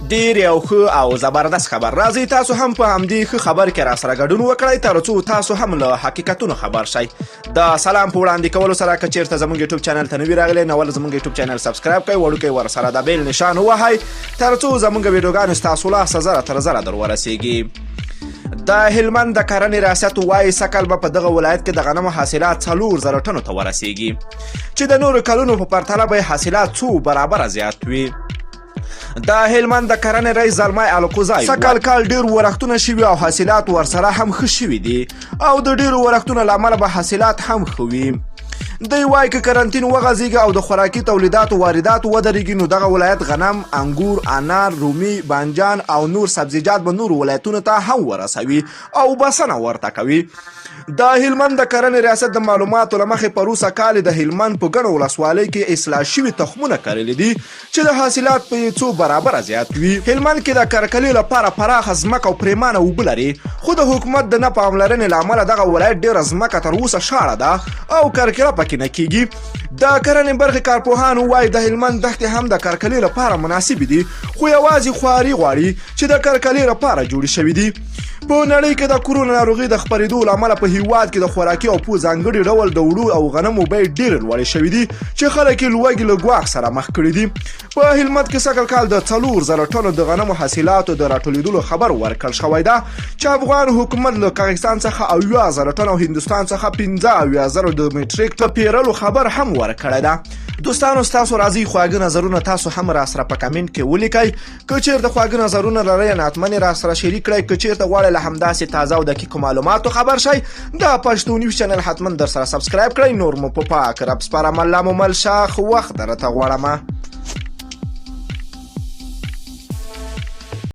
ډیر یو ښه او زبردست خبر. راځئ تاسو هم په همدې ښه خبر کې راسره ګډون وکړئ، ترڅو تاسو هم له حقیقتونو خبر شئ. د سلام په وړاندې کولو سره، که چیرته زموږ یوټیوب چینل ته نوي راغلی نو ول زموږ یوټیوب چینل سبسکرایب کړئ، وړوکی ورسره د بیل نشان ووهئ، ترڅو زموږ ویډیوګانې ستاسو لاسه زره تر زره در ورسیږي. د هلمند د کرنې ریاست وایي، سږکال به په دغه ولایت کې د غنمو حاصلات 4000 ټنو ته ورسیږي، چې د نورو کلونو په پرتله به یې حاصلات څو برابره زیات وي. د هلمند د کرنې رئیس زلمی الکوزای، سږکال کال ډېر ورښتونه شوي او حاصلات ورسره هم ښه شوي دي، او د ډېرو ورښتونو له امله به حاصلات هم ښه وي. دی وایي، که کرنتین وغځېږي او د خوراکي تولیداتو واردات ودرېږي، نو دغه ولایت غنم، انګور، انار، رومي بانجان او نور سبزیجات به نورو ولایتونو ته هم ورسوي او بسنه ورته کوي. د هلمند د کرنې ریاست د معلوماتو له مخې، پروسه کال د هلمند په ګڼو ولسوالۍ کې اصلاح شوي تخمونه کرلي دي، چې د حاصلات په یې څو برابره زیات وي. هلمند کې د کرکلې لپاره پراخه ځمکه او پریمانه اوبه لري، خو د حکومت د نه پاملرنې له امله دغه ولایت ډېره ځمکه تر اوسه شاړه ده او کرکله پکې نه کیږي. د کرنې برخې کارپوهان وایي، د هلمند دښتې هم د کرکلې لپاره مناسبې دي، خو یوازې خواري غواړي چې د کرکلې لپاره جوړې شوې دي. په نړۍ کې د کرونا ناروغي د خپرېدو له امله په هیواد کې د خوراکي او په ځانګړي ډول د وړو او غنمو بیې ډېرې لوړې شوې دي، چې خلک یې لوږې له ګواښ سره مخ کړي دي. په هلمند کې سږ کال د 4000 ټنو د غنمو حاصلاتو د راټولېدلو خبر ورکړل شوی ده، چې افغان حکومت له قزاقستان څخه 70,000 ټنه او هندوستان څخه 75,000 د میټریک ټن پیرلو خبر هم ورکړی ده. دوستانو، ستاسو راځي خواږه نظرونه تاسو هم راسره په کمنټ کې ولیکئ. که چیرته خواږه نظرونه لرئ، نو حتماً یې راسره شریک کړئ. که چیرته غواړئ له همداسې تازه او دقیقو معلوماتو خبر شئ، د پښتو نیوز چینل حتما در سره سبسکرایب کړئ. نور مو په پاک رب سپارم، الله مو مل شه، ښه وخت درته غواړم.